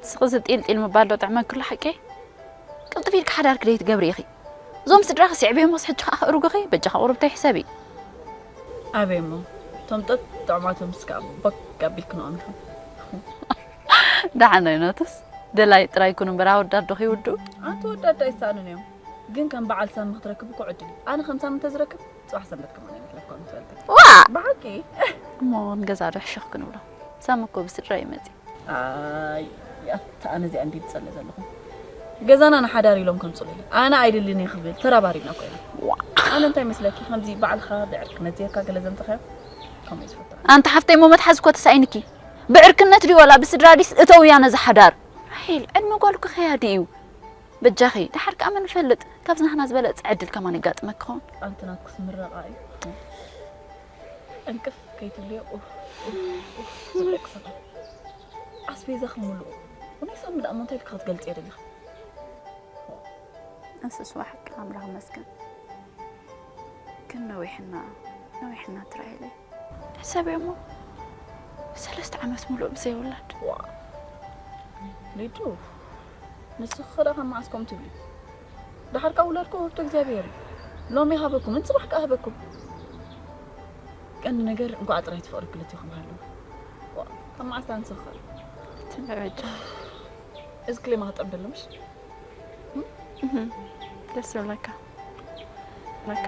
ስቕ ዝጢልጢል ምባል ዶ ጥዕመክሉ ሓቀይ? ቅልጥፍ ኢልካ ሓዳርኪ ደይትገብሪ ኢኺ። እዞም ስድራኺ ስዕብዮሞስ ሕጂ ከኣ ከእርጉኺ፣ በጃኻ ቁሩብተይ ሕሰቢ። ኣበይ እሞ፣ እቶም ጠጥ ጥዑማቶም እስከ ቦግ ኣቢልክንኦም ኢኹም። ደሓን ኣይነቱስ፣ ደላይ ጥራይ ኩኑ እምበር ኣወዳት ዶ ከይውድኡ? ኣንቲ ወዳት ኣይሰኣኑን እዮም። ግን ከም በዓል ሳሚ ክትረክብ እኮ ዕድል እዩ። ኣነ ከም ሳሚ እንተዝረክብ፣ ጽባሕ ሰንበት ከማን ኣይምሕለፍኳን ትፈልጢ። ዋእ! ብሓቂ። እሞ ንገዛ ዶ ሕሽኽ ክንብሎ? ሳሚ እኮ ብስድራ እዩ መጺኡ። ኣይ፣ ኣታ ኣነ እዚኣ እንድየ ዝጸልእ ዘለኹ። ገዛና ንሓዳር ኢሎም ከምጽሉ እዮም። ኣነ ኣይደልን እየ ክብል ተራባሪብና እኮ ኢና። ዋእ! ኣነ እንታይ መስለኪ፣ ከምዚ ባዕልኻ ብዕርክነት ጌርካ ገለ ዘምጽኻዮ? ከምኡ እዩ ዝፈቱ። ኣንቲ ሓፍተይ እሞ መትሓዚ እኮ ተሳኢንኪ። ብዕርክነት ድዩ ወላ ብስድራ ድዩስ እተውያ ነዚ ሓዳር? ራሄል፣ ዕድመ ጓል እኮ ከያዲ እዩ። በጃኺ፣ ደሓር ከኣ መን ይፈልጥ፣ ካብዚ ናህና ዝበለጸ ዕድል ከማን የጋጥመኪ ይኸውን። ኣንቲ ናትክስ ምረቓ እዩ። እንቅፍ ከይትብልዮ፣ ኡፍ፣ ኡፍ፣ ኡፍ፣ ዝብለኪ ሰባት። ኣስቤዛ ክምልኡ። ብናይ ሳሚ ደኣ እሞ እንታይ ኢልኪ ክትገልጽዮ ደሊኺ? እንስስ፣ ሓቂ ኣምላኽ ይመስገን። ግን ነዊሕና፣ ነዊሕና ትራይለይ። ሕሰብዮ እሞ፣ ሰለስተ ዓመት ሙሉእ ብዘይ ውላድ። ዋ። ሊዱ፣ ንስኺ ኸ ደኣ ካብ መዓስ ከምኡ ትብሊ? ደሓር ካብ ውላድኩ ውህብቶ እግዚኣብሔር እዩ። ሎሚ ሃበኩም፣ ጽባሕ ከኣ ሃበኩም። ቀንዲ ነገር እንኳዕ ጥራይ እቲ ፍቕሪ ክልቲኹም ሃለወ። ዋ፣ ካብ መዓስ ደኣ ንስኺ ኸ? ትንበበጃ። እዚ ክሌማ ክጠብ ደሎ ምሽ? እህ፣ ደስ ይብለካ። ይብለካ።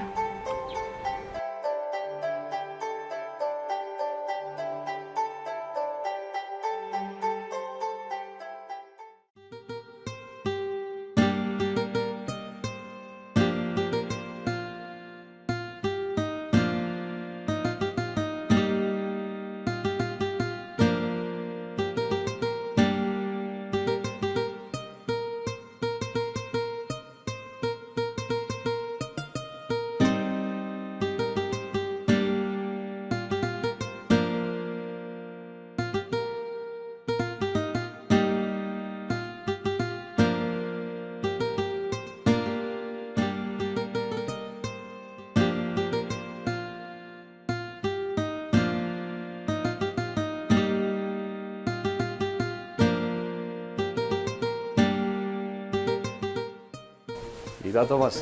ጌታ ቶማስ።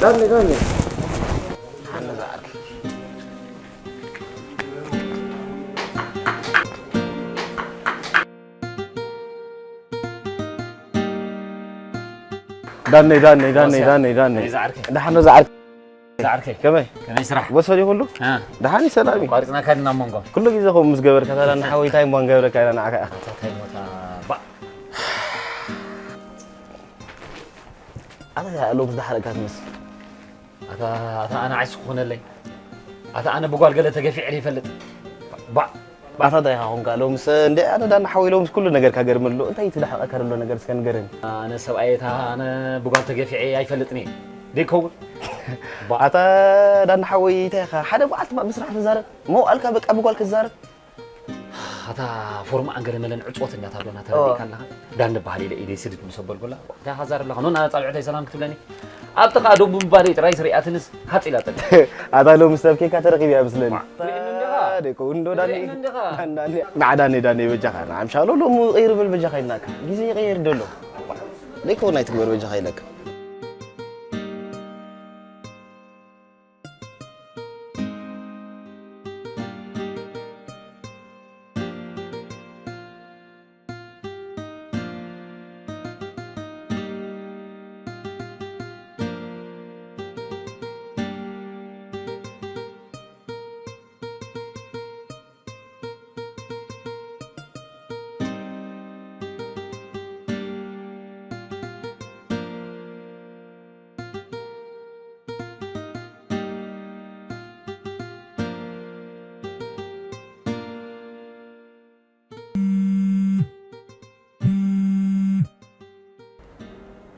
ዳኒ፣ ዳኒ። ሓነ ዝዓርኪ። ዳኒ፣ ዳኒ፣ ዳኒ፣ ዳኒ፣ ዳኒ። ዝዓርኪ። ደሓን ዶ ዝዓርኪ? ዝዓርከይ። ከመይ? ከመይ ስራሕ? ወሰድ ይኹሉ? አ። ደሓን እዩ፣ ሰላም እዩ። ቋሪጽናካ ዲና ኣብ መንጎ? ኩሉ ግዜ ከምኡ ምስ ገበርካ፣ ታዲያ ንሓወይ እንታይ እሞ ንገብረካ ኢና ንዓኻ? እንታይ ሞታ? ባእ። ኣታ ሎምስ ዝሓረቅካ ትመስል። ኣታ፣ ኣታ ኣነ ዓይስ ክኾነለይ። ኣታ ኣነ ብጓል ገለ ተገፊዐ ይፈልጥ። ባእ። ኣታ እንታይ ኢኻ ኾንካ ሎምስ? እንደ ኣነ ዳና ሓወይ ሎምስ ኩሉ ነገርካ ገርመሎ። እንታይ እዩ እቲ ዝሓረቀካ ዘሎ ነገር እስከ ንገረኒ። ኣነ ሰብኣይ እታ ኣነ ብጓል ተገፊዐ ኣይፈልጥን እየ። ደይከውን? ኣታ ዳና ሓወይ እንታይ ኢኻ? ሓደ መዓልቲ ባ ብስራሕ ትዛረብ? መውዓልካ በቃ ብጓል ክትዛረብ? ኣታ ፎርም ኣንገለ መለን ዕፅወት እናታ ዶና ተረዲእካ ኣለኻ? ዳን በሃል ኢለ ኢደይ ስድድ ምስ ኣበልኩላ፣ እንታይ ሃዛር ኣለኻ? ኖና ጻብዕተይ ሰላም ክትብለኒ? ኣብቲ ኸኣ ደንቡ ምባለይ ጥራይ ስሪኣትንስ ሃጽ ኢላ ጠል። ኣታ ሎሚ ሰብ ኬካ ተረኺቡ እያ ምስለኒ። ሪእኒ እንዲኻ? ደይኮ፣ እንዶ ዳኒ። ሪእኒ እንዲኻ? ዳኒ፣ ዳኒ። ንዓ ዳኒ፣ ዳኒ፣ በጃኻ። ንዓ ምሻሎ ሎሚ ቀይር በል በጃኻ ኢልናካ። ግዜ ይቀይር ደሎ። ደይኮ፣ ናይ ትግበር በጃኻ ኢለካ።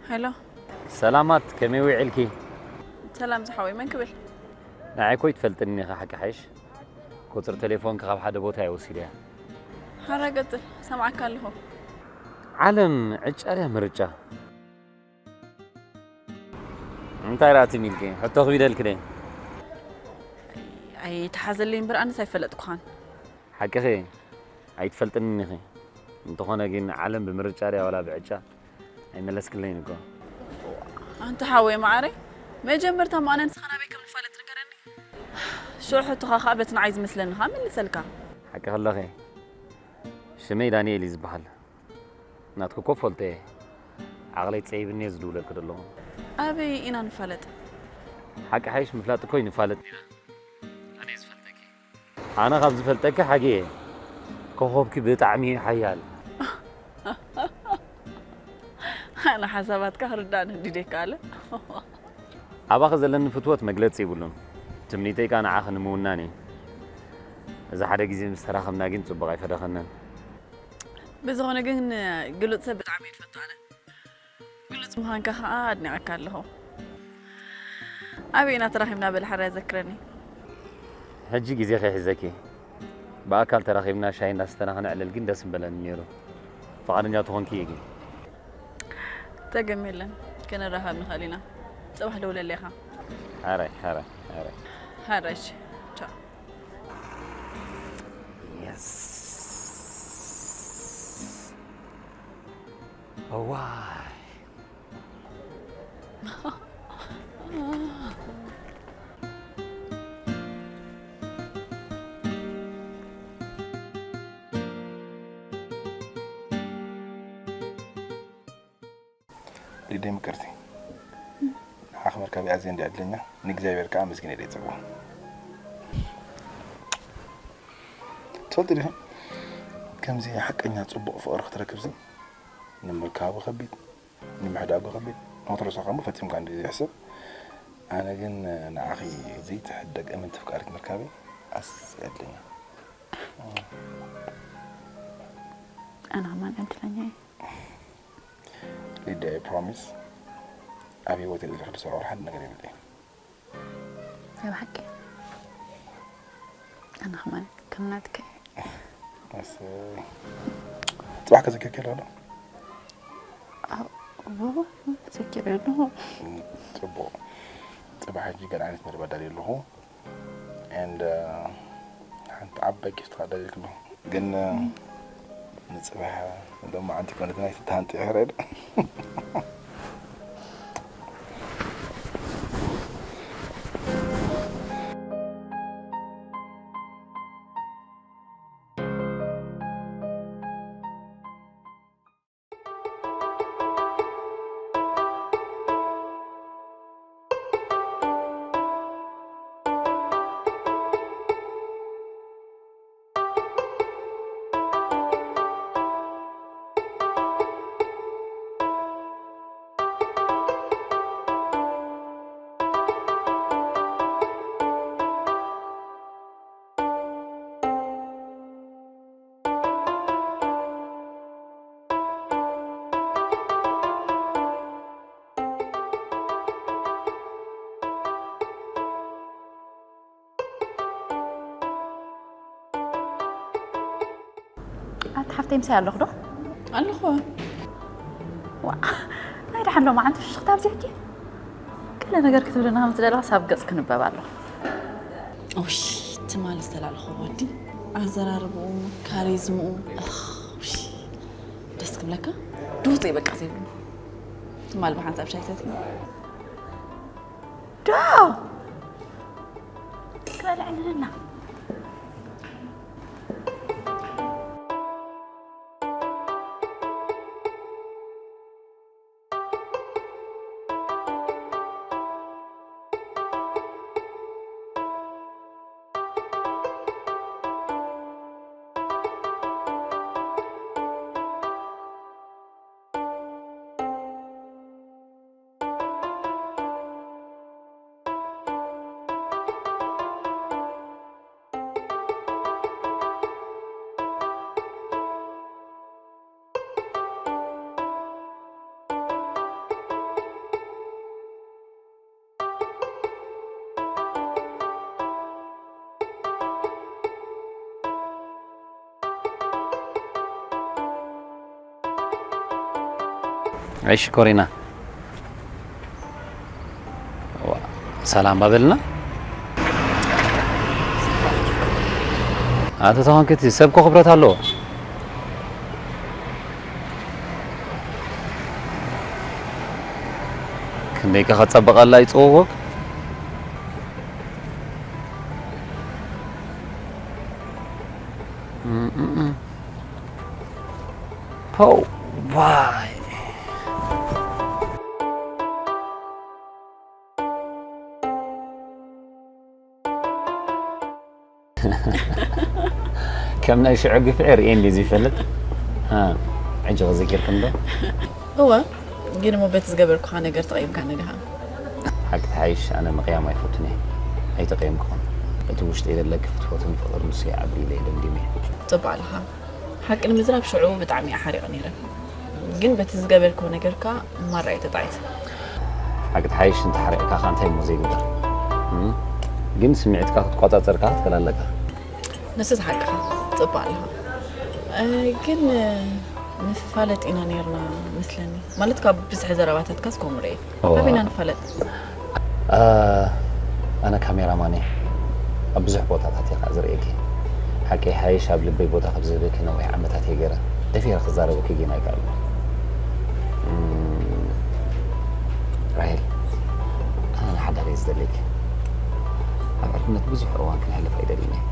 ሄሎ። ሰላማት፣ ከመይ ውዒልኪ? ሰላም ዝሓወይ፣ መን ክብል? ንዓይ እኮ ይትፈልጥኒ ኢኻ፣ ሓቂ ሓይሽ። ቁጽሪ ቴሌፎንኪ ካብ ሓደ ቦታ እየ ወሲደያ። ሓራ ቀጽል፣ ሰምዓካ ኣለኹ። ዓለም ዕጫ ድያ ምርጫ? እንታይ ደኣ ትም ኢልኪ? ሕቶ ክቢደልኪ ድየ? ኣይተሓዘለይ እምበር ኣነስ ኣይፈለጥኩኻን። ሓቅኺ፣ ኣይትፈልጥንን ኢኺ። እንተኾነ ግን ዓለም ብምርጫ ድያ ዋላ ብዕጫ? ኣይመለስክለይን እኮ። ኣንታ ሓወይ መዓረይ፣ መጀመርታ ማነ ንስኻ ናበይ ከም ንፋለጥ ንገረኒ። ሽዑ ሕቶኻ ኸኣ በቲ ንዓይ ዝመስለኒ ኸኣ መልሰልካ። ሓቂ ከለኺ፣ ሽመይ ዳንኤል እዩ ዝበሃል። ናትኪ እኮ ፈልጦ እየ። ዓቕለይ ጸቢብኒ እየ ዝድውለልኪ ዘለኹ። ኣበይ ኢና ንፋለጥ? ሓቂ ሓይሽ ምፍላጥ እኮ እዩ ንፋለጥ ኢና። ኣነ እየ ዝፈልጠኪ። ኣነ ካብ ዝፈልጠኪ ሓጊ እየ። ኮኾብኪ ብጣዕሚ እዩ ሓያል። ኣነ ሓሳባትካ ክርዳእኒ እንዲደ ይከኣለ። ኣባኺ ዘለኒ ፍትወት መግለጺ ይብሉን። ትምኒተይ ከኣ ንዓኺ ንምውናን እዩ። እዚ ሓደ ግዜ ምስ ተራኸብና ግን ጽቡቕ ኣይፈደኸንን። ብዝኾነ ግን ግሉጽ ሰብ ብጣዕሚ እየ ዝፈቱ ኣነ። ግሉጽ ምዃንካ ከኣ ኣድኒቐካ ኣለኹ። ኣበይ ኢና ተራኺብና በል ሓራይ ዘክረኒ። ሕጂ ግዜ ከይሕዘኪ። ብኣካል ተራኺብና ሻሂ እንዳስተና ክነዕልል ግን ደስ ምበለኒ ነይሩ። ፍቓደኛ ተኾንኪ ግን። ጸገም የለን። ክንራኸብ ንኽእል ኢና። ጽባሕ ደውለለይ ኢኻ። ሓራይ፣ ሓራይ፣ ሓራይ። ሓራይ፣ እሺ። ቻው። የስ። እዋይ። ሊደይ ምቅርቲ፣ ንዓኺ ምርካበይ ኣዝየ እንድየ ዕድለኛ፣ ንእግዚኣብሔር ከኣ ኣመስጊነ እየ ዝጸውዖ። ትፈልጢ ዲኺ፣ ከምዚ ሓቀኛ ጽቡቕ ፍቕሪ ክትረክብሲ ንምርካቡ ከቢድ፣ ንምሕዳጉ ከቢድ፣ ንኽትረስዖ ከኣ እሞ ፈጺምካ እንድዩ ዘይሕሰብ። ኣነ ግን ንዓኺ ዘይትሕደግ እምንቲ ፍቃሪት ምርካበይ ኣዝየ ዕድለኛ። ኣነ ከማን ዕድለኛ እየ። ሊድያ፣ I promise፣ ኣብ ህይወተይ ዝርሕዱ ሰብኣዊ ሓደ ነገር የብለይን። ናይ ብሓቂ? ኣነ ከማን ከም ናትካ እየ። እሰይ። ጽባሕ ከዘኪርኪ ኣለኹ ዶ? ኣዎ፣ ዘኪረ ኣለኹ። ጽቡቕ። ጽባሕ ሕጂ ገለ ዓይነት መደብ ኣዳልየ ኣለኹ። And፣ uh፣ ሓንቲ ዓባይ ጊፍት ከኣ ኣዳልየልኪ ኣለኹ። ግን፣ uh፣ ንጽባሕ ሎማዓንቲ ኮነት ናይ ትተሃንጢ ሕረድ። ኣቲ ሓፍተይ ምሳይ ኣለኹ ዶ? ኣለኹ። ዋ፣ ናይ ደሓን ሎማዓንቲ ፍሽኽታ ኣብዚሕኪ። ገለ ነገር ክትብልና ከም ዝደለኻስ ኣብ ገጽ ክንበብ ኣለኹ። ኦሽ፣ ትማል ዝተላለኹ ወዲ ኣዘራርብኡ፣ ካሪዝምኡ፣ እኽ፣ ኦሽ፣ ደስ ክብለካ። ድውፅ በቃ ዘይብሉ። ትማል ብሓንሳብ ሻይ ሰትዩ። ዶ! ክበልዕ ንህና። እሺ ኮሪና። ዋ፣ ሰላም ባበልና። ኣቶ ተኾንክቲ ሰብ እኮ ክብረት ኣለዎ። ክንደይ ከ ከጸብቐላ ይጽውውክ? ፖው፣ ዋይ። ከም ናይ ሽዑ ግፍዒ ርእየ እንድዩ ዘይፈልጥ። እ፣ ሕጂ ኸ ዘኪርክን ዶ? እወ፣ ግን እሞ በቲ ዝገበርኩኻ ነገር ተቐይምካኒ ዲኻ? ሓቂ ተሓይሽ፣ ኣነ ምቕያም ኣይፈቱን እየ። ኣይተቐየምኩኹን። እቲ ውሽጠይ ዘለኪ ክትፈትውኒ ፍቕሪ ንሱ ይዓቢ ኢለ እየ ደምዲመ። ጽቡቕ ኣለኻ። ሓቂ ንምዝራብ ሽዑ ብጣዕሚ እየ ሓሪቐ ነይረ። ግን በቲ ዝገበርክዎ ነገርካ ማራ እየ ተጣዒሰ። ሓቂ ተሓይሽ፣ እንተሓሪቕካ ከኣ እንታይ እሞ ዘይግበር? እም? ግን ስምዒትካ ክትቆጻጸር ከኣ ክትክእል ኣለካ። ንሱ ሓቅኻ፣ ጽቡቕ ኣለኻ። እ፣ ግን፣ እ፣ ንፋለጥ ኢና ነይርና መስለኒ። ማለት ካብ ብዝሒ ዘረባታትካስ ከምኡ ርእየ። እዋ። ኣበይ ኢና ንፋለጥ? እ፣ ኣነ ካሜራማን እየ። ኣብ ብዙሕ ቦታታት እየ ከኣ ዝርእየኪ። ሓቂ ሓይሽ ኣብ ልበይ ቦታ ካብ ዝህበኪ ነዊሕ ዓመታት እየ ገይረ። ደፊረ ክዛረበኪ ግን ኣይከኣልኩን። እም፣ ራሄል፣ ኣነ ንሓዳር እየ ዝደልየኪ። ኣብ ዕርክነት ብዙሕ እዋን ክነሕልፍ ኣይደልን እየ።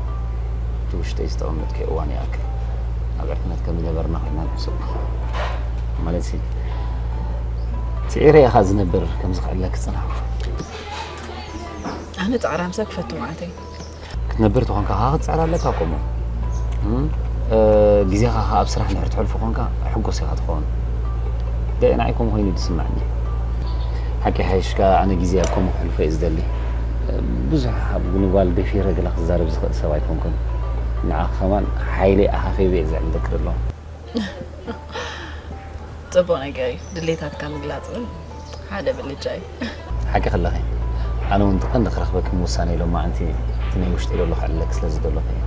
እቲ ውሽጠይ ዝተቐመጥክዮ እዋን ይኣክል። ኣብ ዕርክነት ከም ዝነበርና ኮይና ንሕሰብ። ማለትሲ፣ ጽዒረ እየ ከኣ ዝነብር ከምዚ ክዕለኪ ዝጸናሕኩ። ኣነ ጻዕራም ሰብ ክፈቱ መዓተይ። ክትነብር ተኾንካ ከኣ ክትጽዕር ኣለካ ከምኡ። እም፣ እ፣ ግዜኻ ከኣ ኣብ ስራሕ እንድሕር ተሕልፎ ኮንካ ሕጉስ ኢኻ ትኸውን። ገለ ንዓይ ከምኡ ኮይኑ እዩ ዝስምዓኒ። ሓቂ ሓይሽ ከኣ ኣነ ግዜ ኣብ ከምኡ ከሕልፎ እየ ዝደሊ። ብዙሕ ኣብ ንጓል ደፊረ ገለ ክዛረብ ዝኽእል ሰብ ኣይኮንኩን። ንዓኺ ከማን ሓይለይ ኣኻኺበ እየ ዘዕልለኪ ዘለኹ። ጽቡቕ ነገር እዩ። ድሌታትካ ምግላጽ እውን ሓደ ብልጫ እዩ። ሓቂ ከለኺ፣ ኣነ እውን እቲ ቀንዲ ክረኽበኪ ምውሳነይ ሎማዓንቲ እቲ ናይ ውሽጠይ ዘሎ ከዕልለኪ ስለ ዝደለኹ እዩ።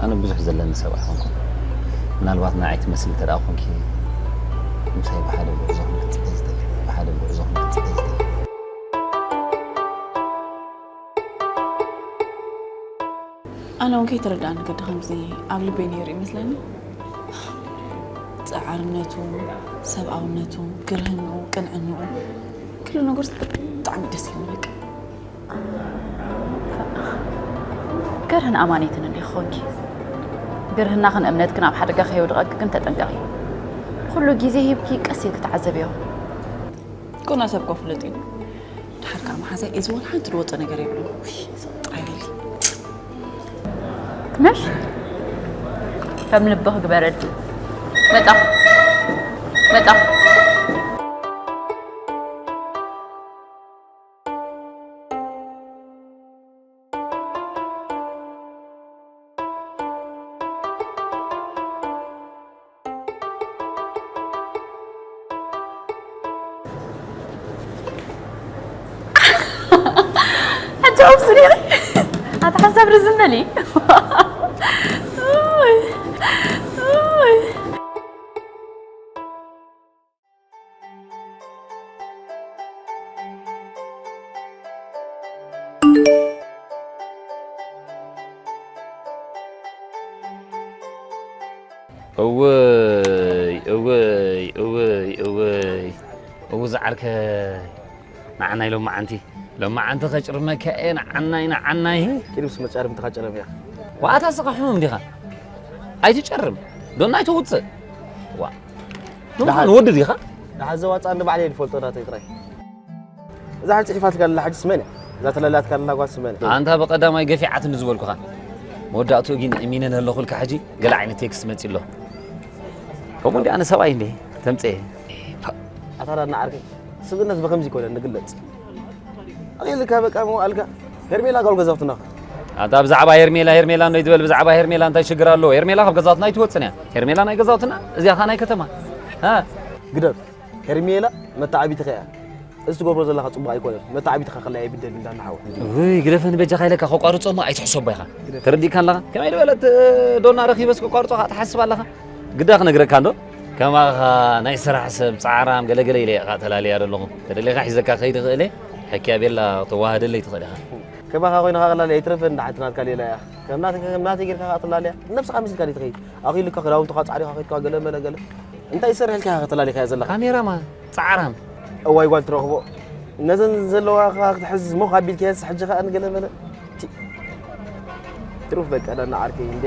ኣነ ብዙሕ ዘለኒ ሰብ ኣይኮንኩን። ምናልባት ንዓይ ትመስሊ እንተ ደኣ ኮንኪ፣ ምሳይ ብሓደ ጉዕዞ ክንቅጽል እየ ዝደሊ። ብሓደ ጉዕዞ ክንቅጽል እየ ዝደሊ። ኣነ እውን ከይተረድኣኒ ግዲ ከምዚ ኣብ ልበይ ነይሩ ይመስለኒ። ጻዕርነቱ፣ ሰብኣውነቱ፣ ግርህንኡ፣ ቅንዕንኡ፣ ኩሉ ነገሩ ብጣዕሚ ደስ ይብል በቃ። ግርህን ኣማኒትን እንዲኺ ኾንኪ። ግርህናኽን እምነትክን ኣብ ሓደጋ ከየውድቐኪ ግን ተጠንቀቒ። ኩሉ ግዜ ሂብኪ ቀስ ኢልኪ ተዓዘብዮ። ኮና ሰብ እኮ ፍሉጥ እዩ። ድሓር ከዓ መሓዛይ እዚ ወላ ሓንቲ ዝወፀ ነገር የብሉን። ውይ፣ ሰብ ጥራይ በሊ። ምሽ ከም ልብኺ ግበረሉ። መጻኹ። መጻኹ። ሕጂ ኣብሱ ዲኺ? ኣታ ሓንሳብ ርዝን በሊ። ኡይ፣ ኡይ። እውይ፣ እውይ፣ እውይ፣ እውይ። እው ዝዓርከይ። ንዓናይ ሎማዓንቲ። ሎማዓንቲ ከጭርመካ እየ፣ ንዓናይ፣ ንዓናይ። ኪድ ምስ መጫርምትኻ ጨረም እያ። ዋኣታ ስኻ ሕሙም ዲኻ? ኣይትጨርም። ዶና ኣይተውፅእ። ዋ። ንምዃኑ ወዲ ዲኻ? ደሓን ዘዋፅኣኒ ባዕለይ እየ ዝፈልጦ ናተይ ጥራይ። እዛ ሕጂ ጽሒፋትካ ዘላ ሕጂ ስመን እያ። እዛ ተላላትካ ዘላ ጓል ስመን እያ። ኣንታ ብቐዳማይ ገፊዓትኒ ዝበልኩኻ። መወዳእትኡ ግን እሚነ ኣለኹልካ ሕጂ ገለ ዓይነት ቴክስት መጺኡ ኣሎ። ከምኡ እንዲ ኣነ ሰብኣይ እንዲ ተምጽኤ። ኣታ ዳና ዓርከይ፣ ስብእነት ብኸምዚ ይኮነ ንግለጽ። ኣኺልካ በቃ መዋእልካ። ሄርሜላ ጓል ገዛውትና። ኣታ ብዛዕባ ሄርሜላ፣ ሄርሜላ እንዶ ይትበል፣ ብዛዕባ ሄርሜላ እንታይ ሽግር ኣለዎ? ሄርሜላ ካብ ገዛውትና ኣይትወጽን እያ። ሄርሜላ ናይ ገዛውትና፣ እዚኣ ኸኣ ናይ ከተማ። ሃ? ግደፍ። ሄርሜላ መተዓቢትኻ እያ። እዚ ትገብሮ ዘለኻ ጽቡቕ ኣይኮነን። መተዓቢትኻ ከላ የብደል እንዳና ሓወይ። ውይ፣ ግደፈኒ በጃኻ ኢለካ፣ ከቋርጾ እሞ ኣይትሕሰቦ ኢኻ። ግደፍ። ተረዲእካ ኣለኻ? ከመይ ዝበለት ዶና ረኺበስ ከቋርጾ ኸኣ ትሓስብ ኣለኻ? ግዳ ክነግረካ እንዶ? ከማኻ ናይ ስራሕ ሰብ፣ ጻዕራም፣ ገለገለ ኢለ እየ ኸኣ ተላልያ ዘለኹ። ተደሊኻ ሒዘካ ከይድ እኽእል እየ። ሕክያ ቤላ ተዋህደለይ ትኽእል ኢኻ። ከማኻ ኮይንኻ ኸላሊ ኣይትረፈን፣ ደሓንቲ ናትካ ሌላ እያ። ከም ናተይ፣ ከም ናተይ ጌርካ ኸኣ ትላለያ። ነብስኻ መሲልካ ድዩ ትኸይድ? ኣኺሉካ ክዳውንትኻ ጻዕሪኻ ኸይድካ ገለ መለ ገለ። እንታይ ይሰርሕ ኢልካ ኢኻ ከተላሊኻያ ዘለኻ? ካሜራማን፣ ጻዕራም። እዋይ ጓል ትረኽቦ። ነዘን ዘለዋ ከኣ ክትሕዝ ሞኽ ኣቢልካየስ፣ ሕጂ ከኣ ንገለ መለ። ቲ-፣ ትሩፍ በቃ፣ ዳና ዓርከይ እንዴ።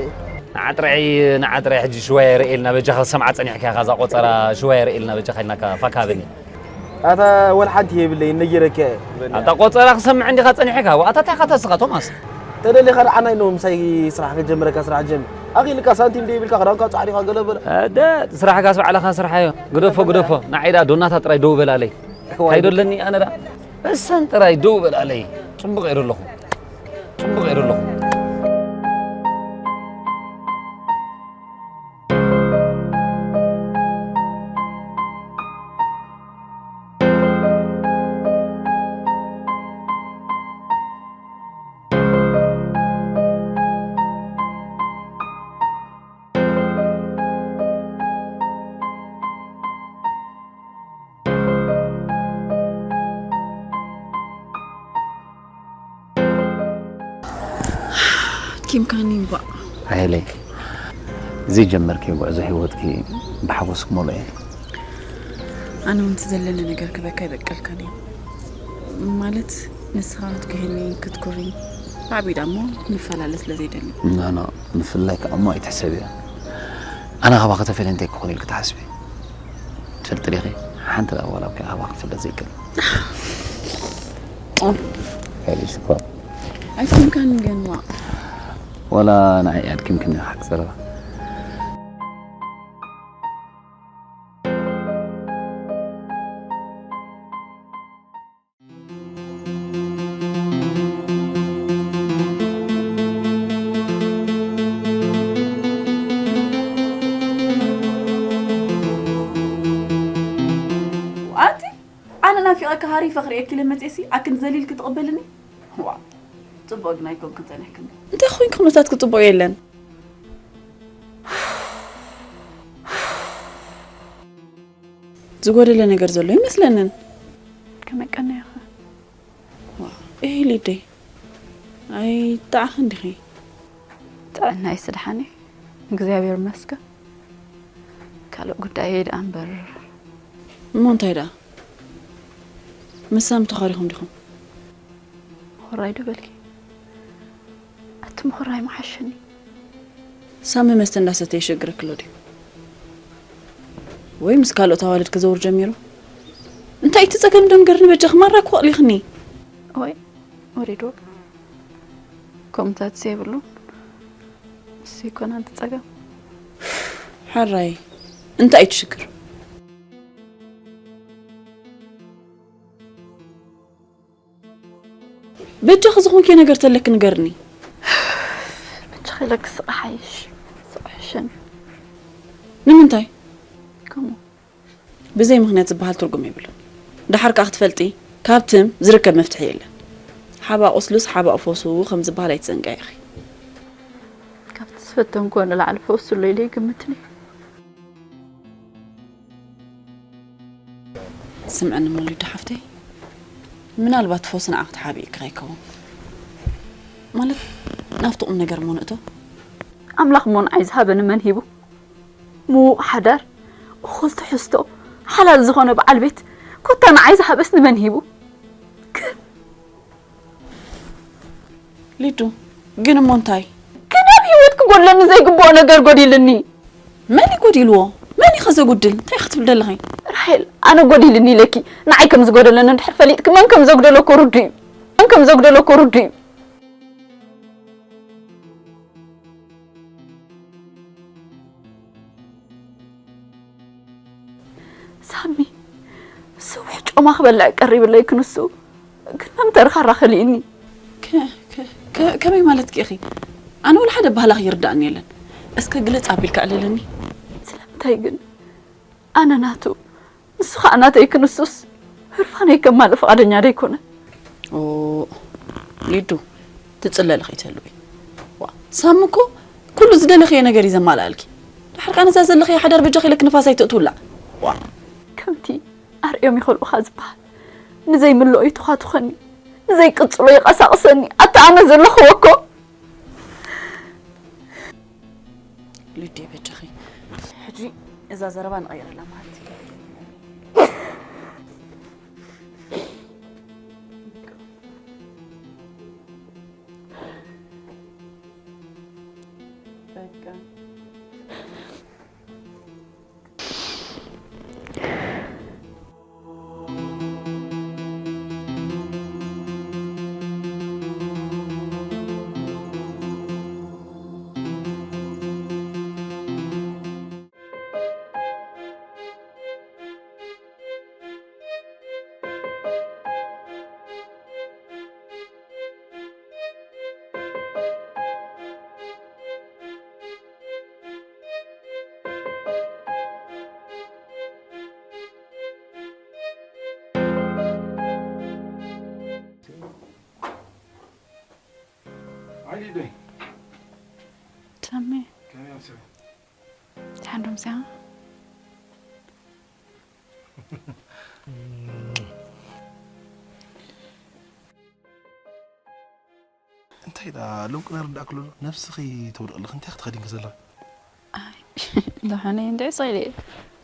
ንዓጥራይ፣ ንዓጥራይ ሕጂ ሽዋየ ርእየልና በጃኻ፣ ሰምዓ ጸኒሕካ ኢኻ፣ እዛ ቆጸራ ሽዋየ ርእየልና በጃኻ ኢልናካ ፋካ በኒ። ኣታ ወላ ሓንቲ የብለይ፣ ነጊረካ እየ። ኣታ ቆጸራ ክሰምዕ እንዲኻ ጸኒሕካ፣ ኣታ እንታይ ኢኻ ተስኻ ቶማስ? ተደሊኻ ደኣ ዓናይ ነው ምሳይ ስራሕ ከጀምረካ፣ ስራሕ ጀምር። ኣኺልካ ሳንቲም ደይብልካ ክዳንካ ጻዕሪኻ ገለ በለ። ኣደ ስራሕካስ ባዕልኻ ስርሓዮ። ግደፎ፣ ግደፎ። ንዓይ ደኣ ዶናታ ጥራይ ደው በላለይ። እዋይ። እንታይ ዶ ኣለኒ ኣነ ደኣ? እሰን ጥራይ ደው በላለይ። ጽቡቕ እየ ዶ ኣለኹ። ጽቡቕ እየ ዶ ኣለኹ። ኪም ካኒ እምባእ። ሓየለይ፣ ዘይጀመርክዮ ጉዕዞ ህይወትኪ ብሓጎስ ክመልኦ እየ። ኣነ እውን እቲ ዘለኒ ነገር ክበካ ይበቀልካን እዩ። ማለት ንስኻ ክትጉህኒ፣ ክትኩሪ፣ ብዓብዩ ደኣ እሞ ንፈላለ ስለ ዘይደሊ። ኖ፣ ኖ፣ ምፍልላይ ከኣ እሞ ኣይትሕሰብዮ። ኣነ ካባኺ ተፈልየ እንታይ ክኾን ኢልኪ ትሓስቢ? ትፈልጢ ዲኺ? ሓንቲ ደኣ ዋላ እኳ ካባኺ ክፍለ ዘይክእል። ሄሊ ሽኮር። ኣይኮንካን ግን ዋ። ዋላ ንዓይ ኣድኪምክኒ ሓቂ ዘረባ። ኣንቲ፣ ኣነ ናፊቐካ ሃሪፈ ክርእየኪ ኢለ መፅኤሲ፣ ኣክን ዘሊልኪ ትቕበልኒ? ዋ፣ ፅቡቕ ግን ኣይኮንክን ጸኒሕክኒ። እንታይ ኮይንኪ? ኩነታትኪ ፅቡቕ የለን። ዝጎደለ ነገር ዘሎ ይመስለንን። ከመይ ቀኒኻ? ዋ፣ እሂ ሊደይ፣ ኣይጣዕኽን ዲኺ? ጥዕናይ ስድሓኒ፣ እግዚኣብሔር ይመስገን። ካልእ ጉዳየይ ደኣ እምበር። እሞ እንታይ ደኣ? ምስ ሳሚ ተኻሪኹም ዲኹም? ምኹራይ ዶ በልኪ? ኣቲ ምኹራይ ምሓሸኒ። ሳሚ መስተ እንዳሰተየ ይሸግረኪ ኣሎ ድዩ? ወይ ምስ ካልኦት ኣዋልድ ክዘውር ጀሚሩ? እንታይ እቲ ጸገም ዶ ንገርኒ በጃኺ፣ ማራ እኮ ኣቕሊኽኒ። ወይ ወሪድዎ። ከምኡታት ዘይብሉ። እሱ ይኮና እቲ ጸገም። ሓራይ፣ እንታይ እዩ እቲ ሽግር? በጃኺ ዝኾንኪ ነገር ተለኪ ንገርኒ። በጃኺ ኢለኪ ስቕ ሓይሽ፣ ስቕ ሕሸኒ። ንምንታይ? ከምኡ። ብዘይ ምኽንያት ዝበሃል ትርጉም የብሉን። ደሓር ከኣ ክትፈልጢ፣ ካብ ትም ዝርከብ መፍትሒ የለን። ሓባእ ቁስሉስ ሓባእ ፈውሱ ከም ዝበሃል ኣይትዘንግዒ ኢኺ። ካብቲ ዝፈተንክዎ ንላዕሊ ፈውሱ ኣሎ ኢለ ይግምትን እየ። ስምዕኒ ሞሊዱ ሓፍተይ፣ ምናልባት ፈውሲ ንዓኺ ተሓቢእኪ ከይከውን። ማለት ናብቲ ቁም ነገር እሞ ንእቶ። ኣምላኽ እሞ ንዓይ ዝሃበኒ መን ሂቡ? ምዉቕ ሓዳር፣ እኹል ትሕዝቶ፣ ሓላል ዝኾነ በዓል ቤት፣ ኮታ ንዓይ ዝሃበስ ንመን ሂቡ? ግን ሊዱ፣ ግን እሞ እንታይ? ግን ኣብ ህይወት ክጎድለኒ ዘይግብኦ ነገር ጎዲልኒ። መን እዩ ጎዲልዎ? መን እዩ ከ ዘጉድል? እንታይ ክትብል ደለኺ? ራሄል፣ ኣነ ጎዲልኒ ኢለኪ፣ ንዓይ ከም ዝጎደለኒ እንድሕር ፈሊጥኪ፣ መን ከም ዘጉደሎ እኮ ርዱእ እዩ። መን ከም ዘጉደሎ እኮ ርዱእ እዩ። ሳሚ፣ ስውሕ ጮማ ክበልዕ ቀሪብለይ ክንሱ፣ ግን መምተሪ ካራ ከሊእኒ። ከ-፣ ከ-፣ ከ-፣ ከመይ ማለትኪ ኢኺ? ኣነ ወላ ሓደ ባህላኺ ይርዳእኒ የለን። እስከ ግልጽ ኣቢልካ ኣዕልለኒ። ስለምንታይ ግን? ኣነ ናቱ፣ ንሱ ኸኣ ናተይ ክንሱስ፣ ህርፋነይ ከማልእ ፍቓደኛ ደይኮነ። ኦ፣ ሊዱ፣ ትጽለሊ ከይትህልዊ። ዋ፣ ሳሚ እኮ ኩሉ ዝደለኽዮ ነገር እዩ ዘማልኣልኪ። ድሓር ከኣ ነዛ ዘለኽዮ ሓዳር በጃኺ ኢለኪ ንፋስ ኣይተእትውላ። ዋ። ከምቲ ኣርእዮም ይኸልኡኻ ዝበሃል፣ ንዘይምልኦ ይትዃትኾኒ፣ ንዘይቅጽሎ ይቐሳቕሰኒ። ኣታ ኣነ ዘለኽዎ እኮ። ሊዱ በጃኺ። ሕጂ እዛ ዘረባ ንቐይረላ ማለት እዩ። ሳሚ፣ ደሓን ዶ ምሳኻ? እንታይ ደኣ ሎምቅነ ርዳእ ክሎ ነብስኺ ተውድቕ ኣለኺ፣ እንታይ ክትኸዲ እንከ ዘለኺ? ኣይ፣ ደሓነይ እንድዒ ሰኢለ እየ።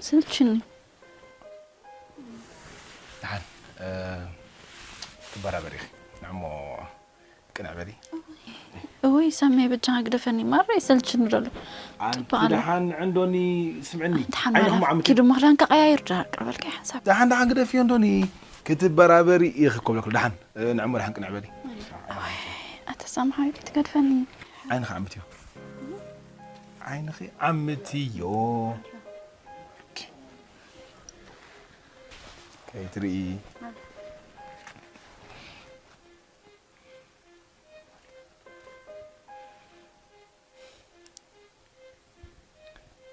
ስልችኒ። ደሓን፣ እ፣ ትበራበሪ ኢኺ። ንዕሞ ቅንዕ በሊ። እውይ፣ ሳሚ፣ በጃኻ ግደፈኒ። ማራ ይሰልችኒ ደሎ። ኣንቲ ጽቡቕ ኣሎ። ደሓን እንዶኒ ስምዕኒ። ደሓን ዓይንኹም ማራ። ዓምቲ። ኪዱ እሞ ክዳንካ ቀያይር፣ ደሓን ቅርበልካ ሓንሳብ። ደሓን፣ ደሓን ግደፍዮ እንዶኒ። ክትበራበሪ ኢኺ እኮ ብለኩ። ደሓን፣ እ፣ ንዕሞ ደሓን ቅንዕ በሊ። እውይ፣ ኣታ ሳሚ ሓቢቢ ትገድፈኒ። ዓይንኺ ዓምትዮ። ዓይንኺ ዓምትዮ። ከይትርኢ።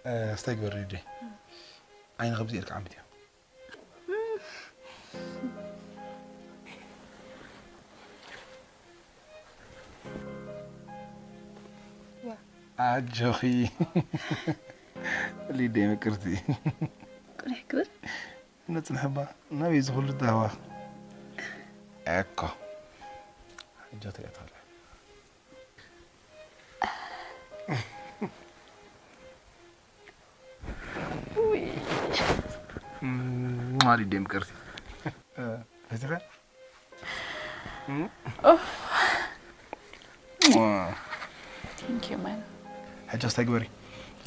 እ፣ ስታይ ግበሪ ሊደይ። ዓይንኺ ብዚ ኢልካ ዓምትዮ። ኣጆኺ ሊደይ ምቅርቲ። ቅንሕ ክብል። ነጽንሕባ ናበይ ዝኹሉ ዳዋ። እኮ። ሕጂ ትሪኦ ትኽእላ። ኡይ። እም፣ ማሪ ደም ቅርሲ። እ፣ ፈቲኻ? እም? ኡፍ። ዋ። Thank you, man. ሕጂ እንታይ ግበሪ?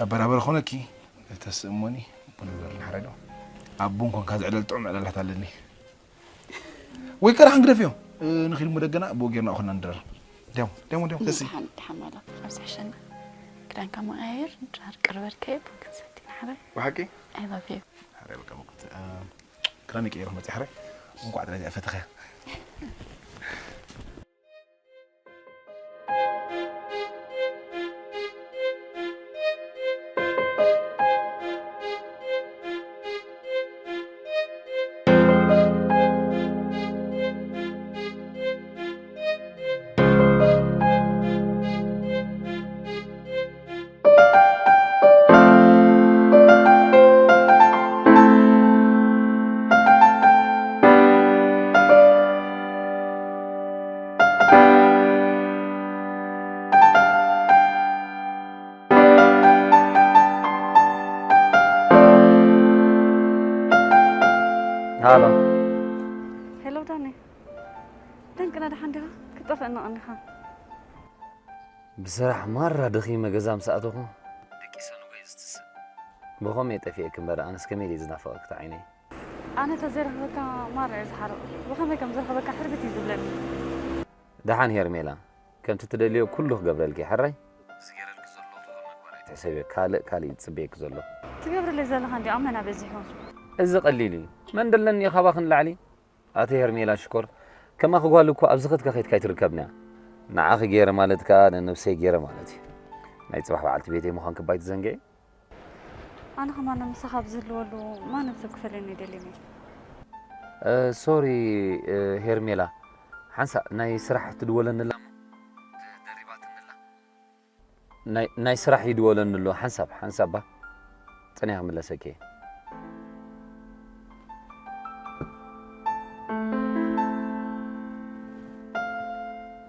ኣበራበር ኾነኪ ተስእሞኒ ቡን ግበርኒ ሓራይ ዶ? ኣብ ቡን ኮንካ ዝዕለል ጥዑም ዕላላት ኣለኒ። ወይ ከኣ ደሓን ግደፍዮ። እ፣ ንኺድ እሞ ደገና ብኡ ጌርና እኹልና ንድረር። ደሞ፣ ደሞ፣ ደሞ፣ ተሲ። ደሓን፣ ደሓን ማላ። ኣብዚ ሕሸና። ክዳንካ መቐያየር፣ ድራር ቅርበልካዮ፣ ቡን ክንሰቲ ንሓረ። ብሓቂ? I love you። ሓረ በቃ፣ በቃ፣ እ፣ ክዳን ቀይረ መጽእ ሓረ። እንቋዕ ጥራይ ፈተኸያ። ሃሎ። ሄሎ ዳኒ፣ ደንቅና ደሓን ዲኻ? ክትጠፍአና ቀኒኻ። ብስራሕ ማራ ደኺመ ገዛ ምስ ኣተኹ ደቂሰ ንጎይ ዝትስእ። ብኸመይ እየ ጠፊኤኪ እምበር፣ ኣነስ ከመይ ድየ ዝናፍቐኪ እታ ዓይነይ። ኣነ ተዘይረኽበካ ማራ እየ ዝሓርቕ። ብኸመይ ከም ዝረኽበካ ሕርብት እዩ ዝብለኒ። ደሓን ሄርሜላ፣ ከምቲ ትደልዮ ኩሉ ክገብረልኪ እየ፣ ሕራይ? ዝገረልኪ ዘሎ ተኾር መግባር ኣይትሕሰብዮ፣ ካልእ ካልእ እዩ ዝጽበየኪ ዘሎ። ትገብረለይ ዘለኻ እንዲ ኣመና በዚሑ። እዚ ቀሊል እዩ። መን ደለኒ እዩ ካባኺ ንላዕሊ? ኣቲ ሄርሜላ ሽኮር፣ ከማኺ ጓል እኮ ኣብዚ ኸትካ ኸይድካ ኣይትርከብን እያ። ንዓኺ ገይረ ማለት ከኣ ንነብሰይ ገይረ ማለት እዩ። ናይ ጽባሕ በዓልቲ ቤተይ ምዃንኪ እባ ኣይትዘንግዒ። ኣነ ኸማን ምሳኻ ኣብ ዝህልወሉ ማንም ሰብ ክፈልየኒ ኣይደልን እየ። እ፣ ሶሪ፣ እ፣ ሄርሜላ፣ ሓንሳእ ናይ ስራሕ ትድወለኒ ኣላ እሞ ተደሪባትኒ ኣላ። ናይ፣ ናይ ስራሕ ይድወለኒ ኣሎ። ሓንሳብ፣ ሓንሳብ ባ። ጸኒሐ ክምለሰኪ እየ።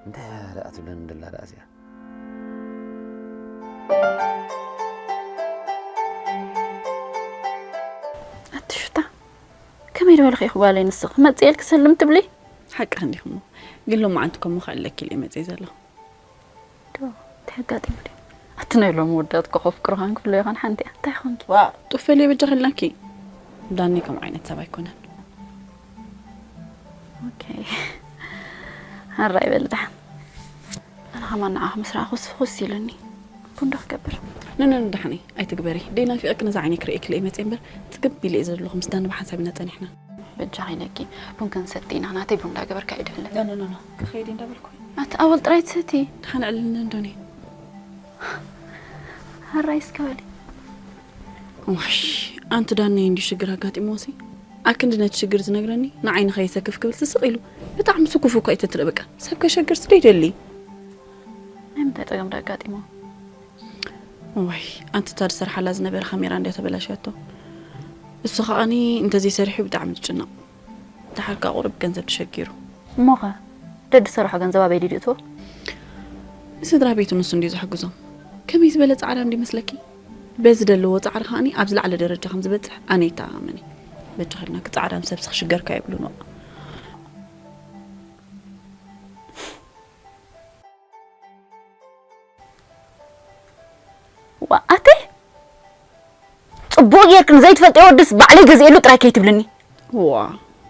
እንታይ እያ ደኣ ትብለኒ ደላ ደኣ እዚኣ? ኣቲ ሹታ፣ ከመይ ዝበልኺ ኢኺ ጓለይ ንስኺ? መጽኤ ኢልኪ ሰልም ትብሊ? ሓቅኺ እንዲኺ እሞ፣ ግን ሎማዓንቲ ከምኡ ከ ኣለኪ ኢለ መጽኤ ዘለኹ። ዶ፣ እንታይ ኣጋጢሙ ድዩ? ኣቲ ናይ ሎሚ ወዳት እኮ ከፍቅሩኻን ክፍለዩኻን ሓንቲ እያ። እንታይ ኾንኪ? ዋ፣ ጡፍ በሊ በጃኺ ኢልናኪ። ዳኒ ከምኡ ዓይነት ሰብ ኣይኮነን። ኦኬ። ሕራይ በሊ ደሓን። ኣነ ኸማን ንዓኹም ምስ ረኣኹስ ፍኹስ ኢሉኒ። ቡን ዶ ክገብር? ኖ፣ ኖ፣ ኖ፣ ደሓነይ፣ ኣይትግበሪ። ደይ ናፊቐኪ ነዛ ዓይነይ ክርእየኪ ኢለ እየ መፅየ እምበር፣ ፅግብ ኢለ እየ ዘለኹ። ምስ ዳኒ ብሓንሳብ ኢና ፀኒሕና። በጃኺ ኢለኪ፣ ቡን ክንሰቲ ኢና። ናተይ ቡን እንዳገበርካ ኣይደልን። ኖ፣ ኖ፣ ኖ፣ ኖ፣ ክኸይድ እየ እንዳበልኩ። ኣቲ ኣወል ጥራይ ትሰቲ። ደሓን ዕልልኒ እንዶኒ። ሕራይ እስከ በሊ። ዋሽ፣ ኣንቲ ዳኒ እንድዩ ሽግር ኣጋጢምዎሲ? ኣክንዲ ነቲ ሽግር ዝነግረኒ፣ ንዓይ ንኸየሰክፍ ክብል ስስቕ ኢሉ። ብጣዕሚ ስኩፍ እኳ እዩ ተትርኢ በቃ። ሰብ ከሸግርስ ዶ ይደሊ? ናይ እንታይ ጸገም ዶ ኣጋጢሞ? ወይ፣ ኣንቲ እታ ዝሰርሓላ ዝነበረ ካሜራ እንድያ ተበላሽያቶ። እሱ ከዓኒ እንተዘይሰሪሑ ብጣዕሚ ዝጭነቕ። ደሓር ከኣ ቁሩብ ገንዘብ ተሸጊሩ። እሞኸ ደድ ዝሰርሖ ገንዘብ ኣበይ ድዩ እትዎ? ንስድራ ቤቱ ንሱ እንድዩ ዝሕግዞም። ከመይ ዝበለ ጻዕራም ድዩ መስለኪ? በዚ ዘለዎ ጻዕሪ ከዓኒ ኣብ ዝለዓለ ደረጃ ከም ዝበጽሕ ኣነ ይተኣማመን እየ። በጃኺ ኢልና ክጻዕራም ሰብሲ ክሽገርካ የብሉን። ዋ ኣቲ ጽቡቕ ጌርክን ዘይትፈልጥዮ ወድስ ባዕለይ ገዚኤሉ ጥራይ ከይትብልኒ። ዋ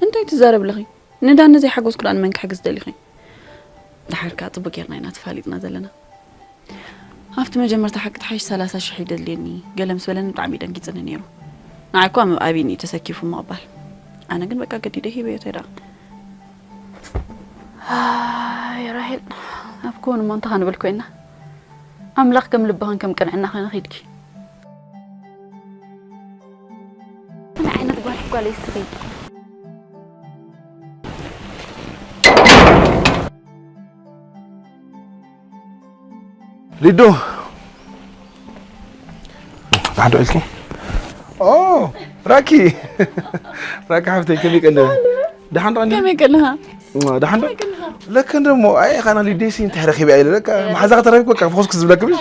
እንታይ ትዛረብ ኣለኺ? ንዳኒ ዘይሓገዝኩ ደኣ ንመን ክሕግዝ ደሊኺ? ደሓር ከኣ ጽቡቕ ጌርና ኢና ተፋሊጥና ዘለና። ኣብቲ መጀመርታ ሓቂ ተሓይሽ ሰላሳ ሽሕ ይደልየኒ ገለ ምስ በለኒ ብጣዕሚ ደንጊጽኒ ነይሩ። ንዓይ እኳ ኣብ ኣብይኒ እዩ ተሰኪፉ ምቕባል። ኣነ ግን በቃ ገዲደ ሂበዮ ተይ ደኣ። ኣይ ራሄል ኣብ ክውን እሞ እንታይ ክንብል ኮይና? ኣምላኽ ከም ልብኽን ከም ቅንዕናኽን ኺድኪ። ምን ዓይነት ጓል ጓል ይስኺ? ሊዱ ሓደ ዕልኪ ኦ ራኪ ራኪ ሓፍተይ ከመይ ቀለ ደሓን ራኒ ከመይ ቀለኻ ደሓን ዶ ለከ እንደሞ ኣይ ኻና ሊዴሲ እንታይ ረኺበ ኣይለ ለካ መሓዛ ከተረኪ በቃ ፈኹስ ክዝብለክ ብሽ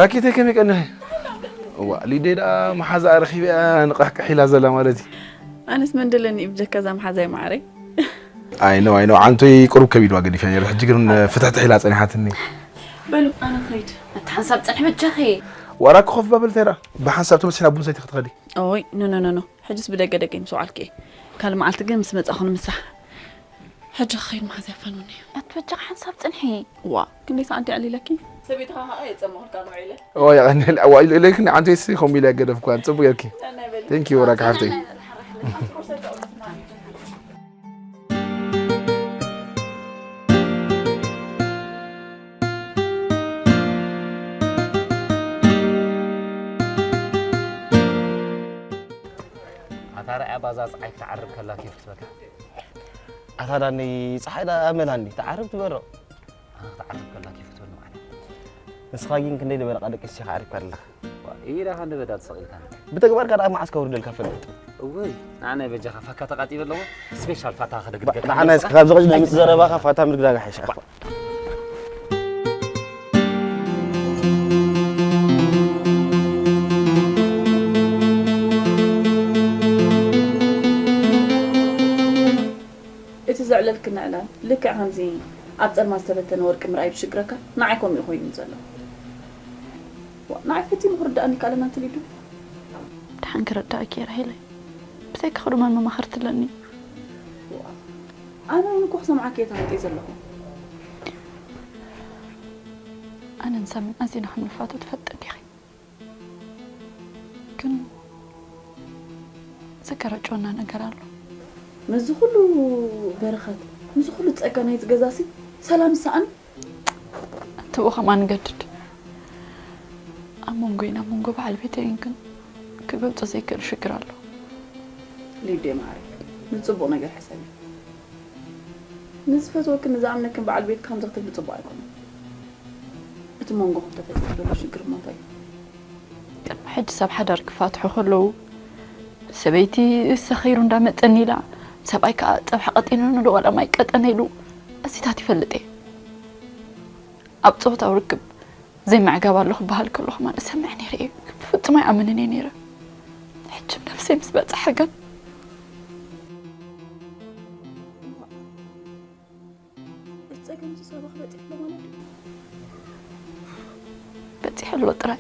ራኪተይ ከመይ ቀለ ዋ ሊዴ ደኣ መሓዛ ረኺበ ንቕሕቅሕ ኢላ ዘላ ማለት እዩ ኣነስ መንደለኒ ብጀካ እዛ መሓዛይ ማዕረይ ኣይ ነው ኣይ ነው ዓንቶይ ቁሩብ ከቢድ ዋ ገዲፈ ነይረ ሕጂ ግን ፍትሕትሕ ኢላ ጸኒሓትኒ በሉ ኣነ ኸይድ እቲ ሓንሳብ ጽንሒ በጃኺ ዋላ ክኸፍ ባበል ተይራ ብሓንሳብ ተመሲና ቡን ሰይቲ ክትኸዲ ኦይ ኖ ኖ ኖ ኖ ሕጅስ ብደገ ደገ ምስ ውዓልክ እየ ካልእ መዓልቲ ግን ምስ መጻኹ ንምሳሕ ሕጂ ክኸይድ መሓዝያ ፋኑኒ ኣቲ በጃኻ ሓንሳብ ጽንሒ ዋ ክንደይ ሰዓት ዕሊለኪ ሰበይትኻ ኸዓ የጸመኹልካ ንውዒለ ዋ የቐንል ዋ ኢለኪ ዓንቶይሲ ከምኡ ኢለ ገደፍኳ ጽቡቅ ጌርኪ ቴንኪ ወራካ ሓፍተይ ኣታ ረኣያ ባዛ ፀሓይ ክትዓርብ ከላ ኬፍ ክትበካ ኣታ ዳኒ ፀሓይ ዳ ኣመላኒ ትዓርብ ትበሮ ኣታ ክትዓርብ ከላ ኬፍ ክትበኒ ማለት ንስኻ ግን ክንደይ ደበለቃ ደቂ ኣንስትዮ ዓሪብካ ኣለኻ ኢዳ ከ ንበዳ ተሰቒልካ ብተግባርካ ደኣ መዓስ ከውርደልካ ፈልጥ እወይ ንዓናይ በጃኻ ፋካ ተቃጢበ ኣለዎ ስፔሻል ፋታ ከደግድገካ ንዓናይ እስከ ካብ ዝቕጭ ናይ ምጽ ዘረባኻ ፋታ ምድግዳጋ ሓይሻ እቲ ዘዕለልክኒ ዕላል ልክዕ ከምዚ ኣብ ጸልማት ዝተበተነ ወርቂ ምርኣይ ዝሽግረካ ንዓይ ከምኡ እዩ ኮይኑ ዘሎ። ዋእ ንዓይ ፈጺሙ ክርድኣኒ ኣይከኣለን ኣንቲ ሊዱ። ደሓን ክርድኣኪ እየ ራሄለይ። ብዘይካኺ ድማ መማኽርቲ ኣለኒ። ዋእ ኣነ እውን እኮ ክሰምዓኪ እየ ተሃንጥየ ዘለኹ። ኣነን ሳምን ኣዚና ከም ንፋቶ ትፈልጢ ዲኺ? ግን ዘገረጨወና ነገር ኣሎ። ምስዚ ኩሉ በረኸት ምስዚ ኩሉ ጸጋ ናይዚ ገዛሲ ሰላም ይሰኣን። ኣንተ ብኡ ከምኣ ንገድድ ኣብ መንጎይን ኣብ መንጎ በዓል ቤተይን ግን ክገልጾ ዘይክእል ሽግር ኣሎ። ሊዴ ማዕረይ ንጽቡቕ ነገር ሕሰቢ። ንዝፈትወክን ንዝኣምነክን በዓል ቤትኪ ከምዚ ክትብሊ ጽቡቕ ኣይኮነን። እቲ መንጎኹም ተፈጢሩ ዘሎ ሽግር እሞ እንታይ እዩ? ቅድሚ ሕጂ ሰብ ሓዳር ክፋትሑ ከለዉ ሰበይቲ ሰኺሩ እንዳመጸኒ ኢላ ሰብኣይ ከኣ ጸብሒ ቀጢኑኒ ዶ ዋላ ማይ ቀጠነ ኢሉ ኣዚታት ይፈልጥ እየ። ኣብ ጾታዊ ርክብ ዘይምዕጋብ ኣሎ ክበሃል ከሎ ከማን እሰምዕ ነይረ እየ። ብፍጹም ኣይኣምንን እየ ነይረ። ሕጂ ነብሰይ ምስ በጽሐ ግን እቲ ጸገምሲ ሳባኺ በጺሑ ኣሎ ማለት ድዩ? በጺሑ ኣሎ ጥራይ።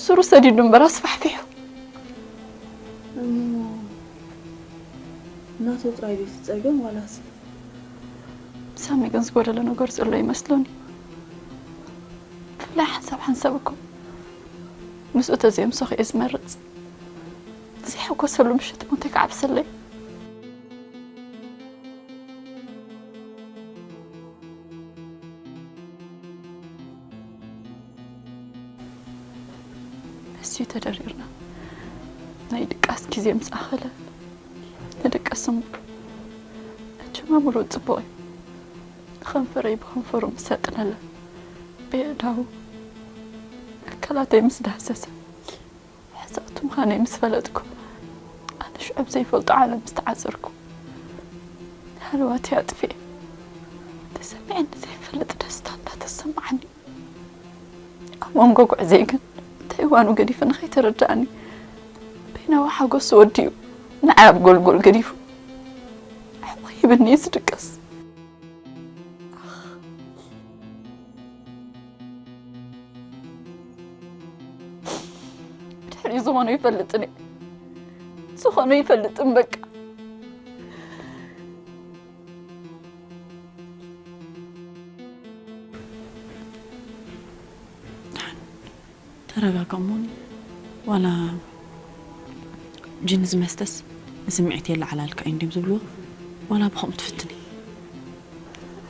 ስሩ ሰዲዱ እምበር ኣስፋሕፊሑ። እሞ ናቱ ጥራይ ድዩ እቲ ጸገም ዋላስ? ሳሚ ግን ዝጎደሎ ነገር ዘሎ ይመስለኒ። ብፍላይ ሓንሳብ ሓንሳብ እኮ ምስኡ ተዘየምሰኹ እየ ዝመርጽ። ዘይሕጎሰሉ ምሸት እሞ እንታይ ክዓብሰለይ? መሲዩ ተደሪርና ናይ ድቃስ ግዜ ምስ ኣኸለ ንድቀስ እሞ ኣጀማምርኡ ጽቡቕ እዩ። ኸንፈረይ ብኸንፈሩ ምስ ኣጥነለ፣ ብየእዳዉ ኣካላተይ ምስ ዳህሰሰ፣ ሕዛእቱ ምዃነይ ምስ ፈለጥኩ፣ ኣነ ሽዑ ኣብ ዘይፈልጦ ዓለም ምስ ተዓዘርኩ፣ ሃለዋተይ ኣጥፊኤ፣ ተሰሚዕኒ ዘይፈልጥ ደስታ እንዳተሰማዓኒ፣ ኣብ መንጎ ጉዕዘይ ግን እንታይ እዋኑ ገዲፉ ንኸይተረድኣኒ፣ በይናዊ ሓጎስ ወዲኡ ንዓይ ኣብ ጎልጎል ገዲፉ፣ ሕቕሂብኒ እዩ ዝድቅስ። ድሕሪኡ ዝኾኖ ይፈልጥን እየ። ዝኾኖ ይፈልጥን በቃ። ተረጋግእሞን ዋላ ጅን ዝመስተስ ንስምዒት የለዓላልካ እዩ እንዲም ዝብልዎ። ዋላ ብኸምኡ ትፍትኒ።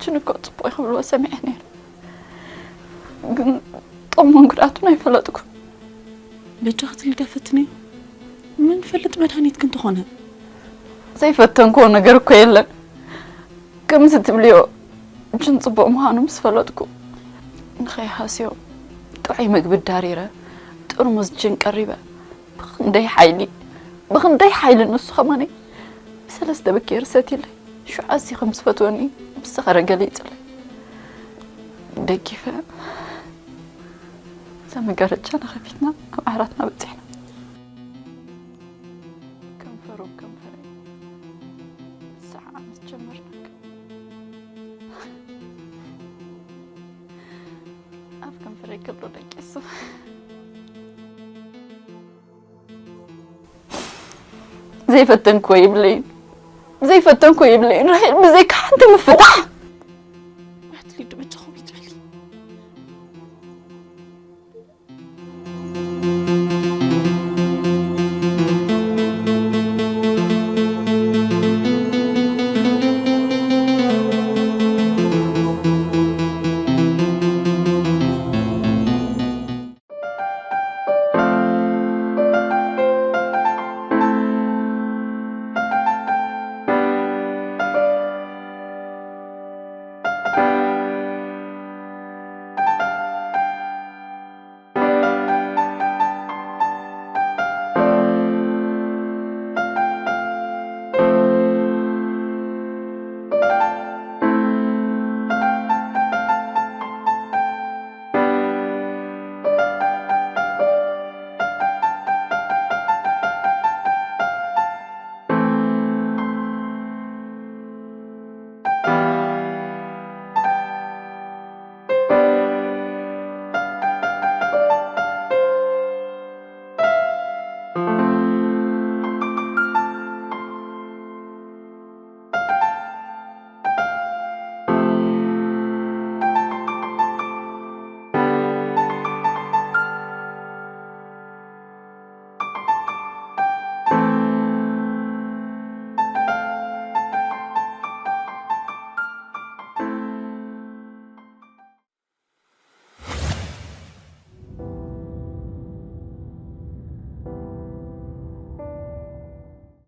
ጅን እኮ ጽቡቕ እዩ ክብልዎ ሰሚዐ ነይረ፣ ግን ጥቕሙን ጉድኣቱን ኣይፈለጥኩን። በጃ ክትልዳ ፈትንዮ። ምን ፈልጥ መድሃኒት ክንተኾነ ዘይፈተንክዎ ነገር እኮ የለን። ከምዚ ትብልዮ ጅን ጽቡቕ ምዃኑ ምስ ፈለጥኩ፣ ንኸይሃስዮ ጥዑይ ምግቢ ዳሪረ፣ ጥርሙዝ ጅን ቀሪበ፣ ብኽንደይ ሓይሊ፣ ብኽንደይ ሓይሊ ንሱ ኸማነይ ብሰለስተ ብኬር ሰትዩለይ። ሽዑ ኣዝዩ ከም ዝፈትወኒ ምስ ሰኸረ ገሊጹለይ። ደጊፈ እዛ መጋረጃ ናኸፊትና ኣብ ዓራትና በጺሕና። ከንፈሩ ከንፈረይ ሰዓዓ ምስ ጀመርና፣ ኣብ ከንፈረይ ከሎ ደቂሱ። ዘይፈተንክዎ ይብለይን ዘይፈተንክዎ ይብለይን ራሄል፣ ብዘይካ ሓንቲ ምፍታሕ።